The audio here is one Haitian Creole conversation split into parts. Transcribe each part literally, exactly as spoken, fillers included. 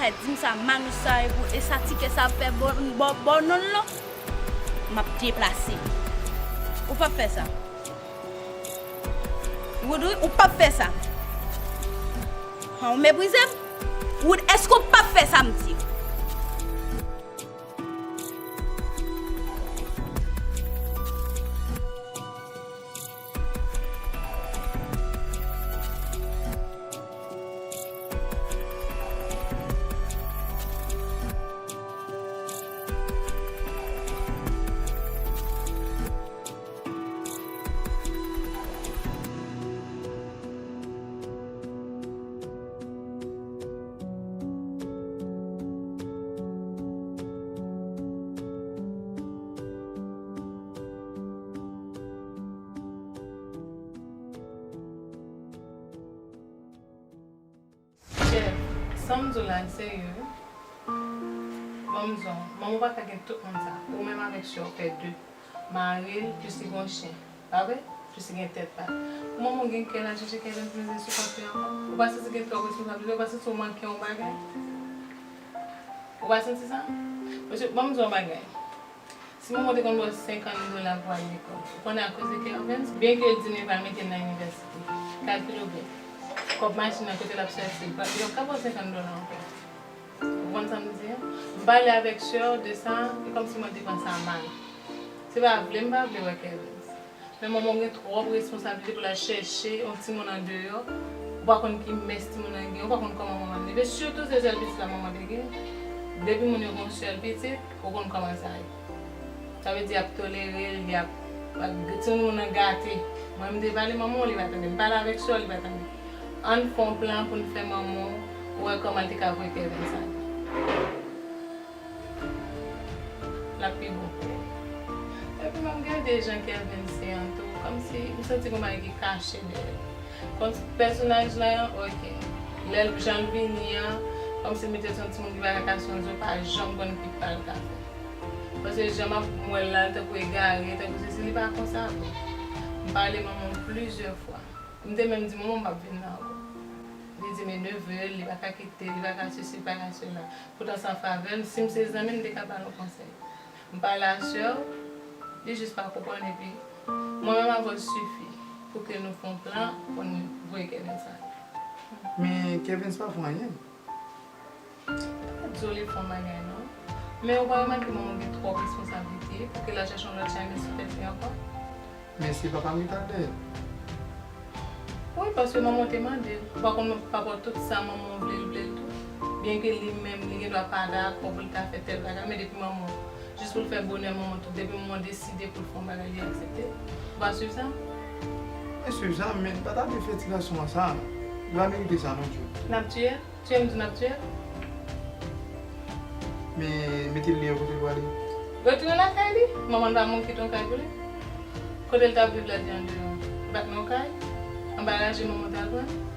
Di m sa, Manouch sa e pou, e sa tikè sa ap fè bò, bò, bò non l lan, m ap deplase. Ou p ap fè sa. Wood, wi, ou p ap fè sa. Han, ou meprize m? Wood, èske ou p ap fè sa m di? Chèf, sa m di w la serye wi. Ban m di w, manman w pa ka gen tout moun sa. Ou menm avèk sè w fè de. Mari l, plis li gon chen. Pa vre? Plis li gen tèt pa l. Pou manman w gen kè l al chèche Kevin pou mete sou kont li ankò. Ou pa santi gen twòp responsablite? Ou pa santi w manke yon bagay? Ou pa santi sa? Mesye, ban m di w yon bagay. Si manman w te konn ba w senkant dola pou al lekòl, ou konnen akoz de Kervens, byenke l di m li pral mete l nan inivèsite, kalkile w byen. Kòb machin nan, kote l ap sòti, li pa, li p ap ka ba w senkant dola ankò. Ou konprann sa m di a? M pale avèk sè w de sa, e kòmsi mwen te pran sa mal. Se pa vle m pa vle wè Kervens. Men manman w gen twòp responsablite pou l al chèche yon timoun andeyò. Ou pa konn ki mès timoun nan gen, ou pa konn kòman manman l leve. Sitou se sèl pitit la manman te gen. Depi moun yo gen yon sèl pitit, ou konn kòman sa ye. Sa vle di y ap tolere l, y ap, timoun nan gate. Mwen, m te pale manman w, li pa tande. M pale avèk sè w, li pa tande. Ann fè yon plan pou n fè manman w wè kòman l te ka voye Kervens ale. L ap pi bon pou ou. Epi m ap gade jan Kervens ye an tou, kòmsi m santi gon bagay ki kache dèyè l. Kòmsi pèsonaj la, oke. Lè l, jan l vini an, kòmsi l mete l sou yon timoun ki pa ka kase yon zo, pa janm konn ki pa l ka fè. Paske jan m ap wè l la, l tankou egare, tankou sesi, li pa konsa vre. M pale manman m plizyè fwa. M te menm di manman m p ap vin la ankò. Li di m e neve l, li pa ka kite, li pa ka sesi, li pa ka sela. Poutan se an favè m, si m se zanmi, m te ka ba l yon konsèy. M pale a sè w, li jis pa konprann epi mwen menm avè w sifi pou ke nou fè yon plan pou n voye Kervens ale. Men Kervens pa fè anyen. M pa di w li fè yon bagay non. Men ou pa remake manman w gen twòp responsablite pou ke l al chèche yon lòt chay men sou tèt li ankò? Men se papa m ki t al dèyè l. Wi, paske manman w te mande l. Ou pa konn papa w tout sa manman w vle, l vle l tou. Byenke li menm, li gen dwa pa dakò pou l ta fè tèl bagay, men depi manman w, jis pou l fè bonè manman w tou, depi manman w deside pou l fè yon bagay, li aksepte. Ou pa swiv sa? Mwen swiv sa, men m pa ta vle fè ti gason an sa. Li pa merite sa non, Djo. N ap tiye l? Tiye m di n ap tiye l? Men mete l deyò kote l prale. Retounen lakay li. Manman l pa moun kite yon kay pou li. Kote l t ap viv la di andeyò? Li pa t nan yon kay? Anba raje manman w t al pran l?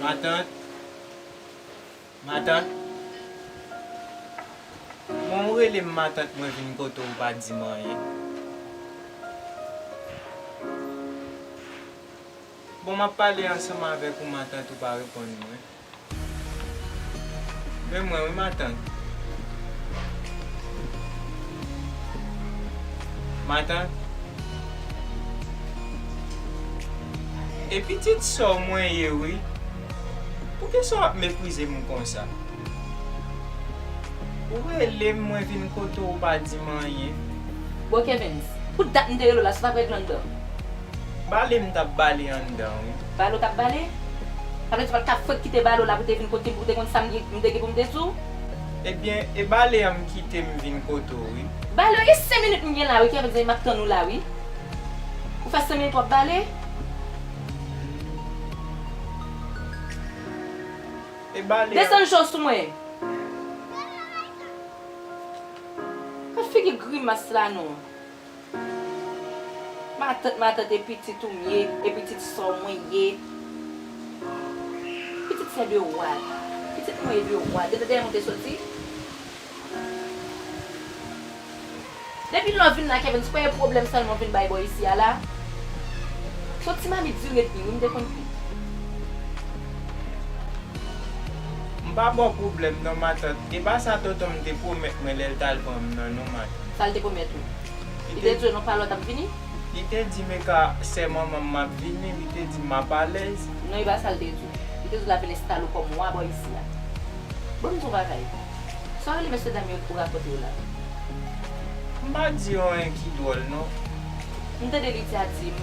Matant, matant, bon, ou rele m matant, mwen vin kote w, ou pa di m anyen. Bon, m ap pale ansanm avèk ou, matant, ou pa reponn mwen. Men mwen, wi, matant. Matant. E pitit sè w mwen ye, wi. Poukisa w ap meprize m konsa? Ou rele m, mwen vin kote w, ou pa di m anyen. Bon, Kevens, pou dat m te rele w la, sa w t ap regle anndan? Bale m t ap bale anndan, wi. Bale w t ap bale? Sa vle di w pa t ka fenk kite bale w la pou te vin kote m, pou te konn sa m gen, m te gen pou m te di w? Ebyen, e bale a m kite m vin kote w, wi. Bale w, e senk minit m gen la, wi, Kevens, m ap tann ou la, wi. Ou fè senk minit w ap bale? E bale a. Desann je w sou mwen. Gad figi grimas la non. Matant, matant, e pitit ou m ye, e pitit sè w mwen ye. Pitit sè de wa, pitit mwen ye de wa. Depi dèyè mwen te soti. Depi lè w vin la, Kevens, se pa yon pwoblèm sèlman w vin bay bò isi a la. Se yon ti mamit diri dmi, wi, m te konn kwit. M pa ba w pwoblèm non, matant. E pa sa tonton m te pwomèt mwen lè l t al pran m nan non, matant. Sa l te pwomèt ou? Li te di w non, pa lè w t ap vini? Li te di m e ka sè manman m m ap vini, li te di m m ap alèz. Non, e pa sa l te di w. Li te di w l ap vin enstale w kòm wa bò isi a. Bon, m di w yon bagay. Sa w rele mesye dam yo pou rakonte yo la? M pa di yo anyen ki dwòl non. M tande Lydia di m,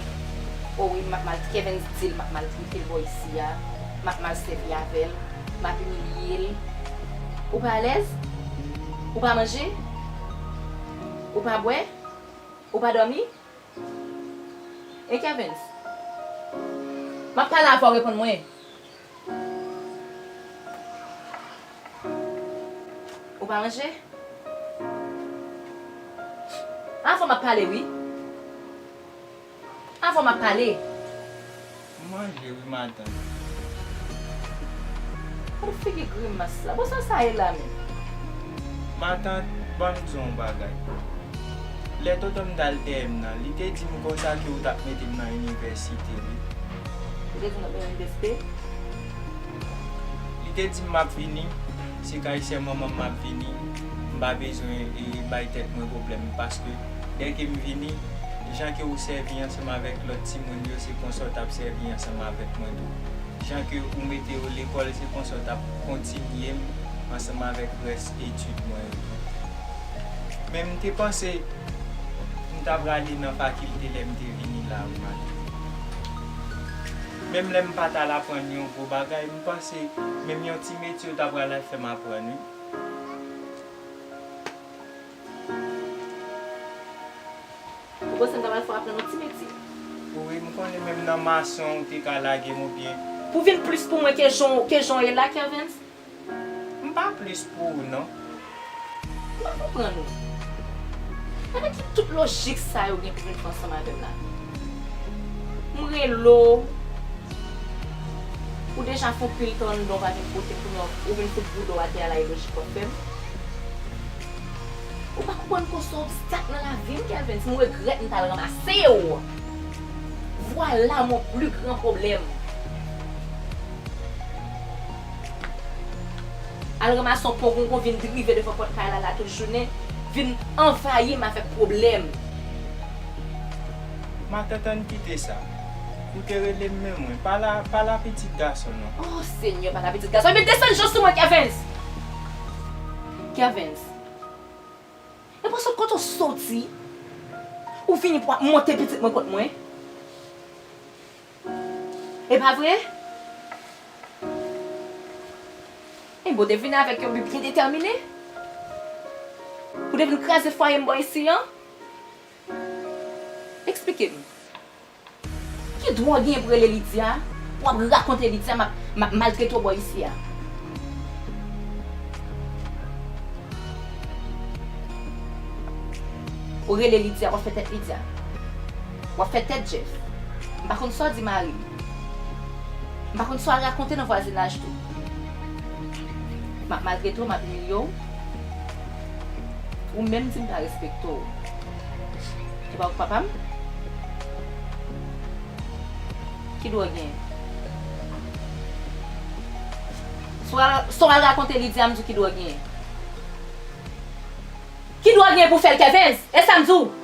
o wi, m ap mal, Kevens di l m ap maltrete l bò isi a, m ap mal sèvi avè l, m ap imilye l. Ou pa alèz? Ou pa manje? Ou pa bwè? Ou pa dòmi? E Kevens? M ap pale avè w, reponn mwen. Ou pa manje? Avè w m ap pale, wi. Avè w m ap pale. M manje, wi, matant. Gad figi grimas la. Bon, sa sa ye la menm? Matant, ban m di w yon bagay. Lè tonton m t al dèyè m nan, li te di m konsa ke ou t ap mete m nan inivèsite, wi. Li te di w n ap nan inivèsite? Li te di m m ap vini, se kay sè manman m m ap vini, m pa bezwen, e, bay tèt mwen pwoblèm, paske dèke m vini, jan ke ou sèvi ansanm avèk lòt timoun yo, se konsa w t ap sèvi ansanm avèk mwen tou. Jan ke ou mete yo lekòl, se konsa w t ap kontinye m ansanm avèk rès etid mwen yo tou. Men m te panse m ta prale nan fakilte lè m te vini la, wi, matant. Menm lè m pa t al aprann yon gwo bagay, m panse menm yon ti metye w ta pral fè m aprann, wi. Ou panse m ta pral fè w aprann yon ti metye? Wi, m konnen menm nan mason ou te ka lage m oubyen. Pou vin plis pou mwen ke jan, ke jan w ye la, Kevens? M pa plis pou ou, non. M pa konprann ou. Avèk ki tout lojik sa yo gen pou vin fè ansanm avè m la? M rele w, ou deja fè yon pil tan anndan w pa vin kote m, kounye a ou vin fout bouda w atè a la, e lojik w ap fè m? Ou pa konprann konsa w obstak nan lavi m, Kevens. M regrèt m t al ranmase w. Vwala mon pli gran pwoblèm. Al ranmase yon pongongon, vin drive devan pòt kay la, la tout jounen, vin anvayi m avèk pwoblèm. Matant, ann kite sa. Ou te rele m, men mwen. Pale a, pale a pitit gason, non. Oh, Senyè, pale a pitit gason. Ebyen, desann je w sou mwen, Kevens! Kevens. E pou sot kote w soti, ou vini pou w ap monte pitit mwen kont mwen. E pa vre? Enben, w te vini avèk yon bi byen detèmine. Ou te vin kraze fwaye m bò isi an. Eksplike m. Ki dwa w genyen pou rele Lydia, pou w ap rakonte Lydia m ap, m ap maltrete w bò isi a? Ou rele Lydia, w ap fè tèt Lydia. W ap fè tèt Jeff. M pa konn sa w di mari m. M pa konn sa w al rakonte nan vwazinaj tou. M ap maltrete w, m ap imilye w. Ou menm di m pa respekte w. E pa ou k papa m? Ki dwa w genyen? Sa w al, sa w al rakonte Lidia, m di w ki dwa w genyen. Ki dwa w genyen pou w fè l, Kevens? E sa m di w?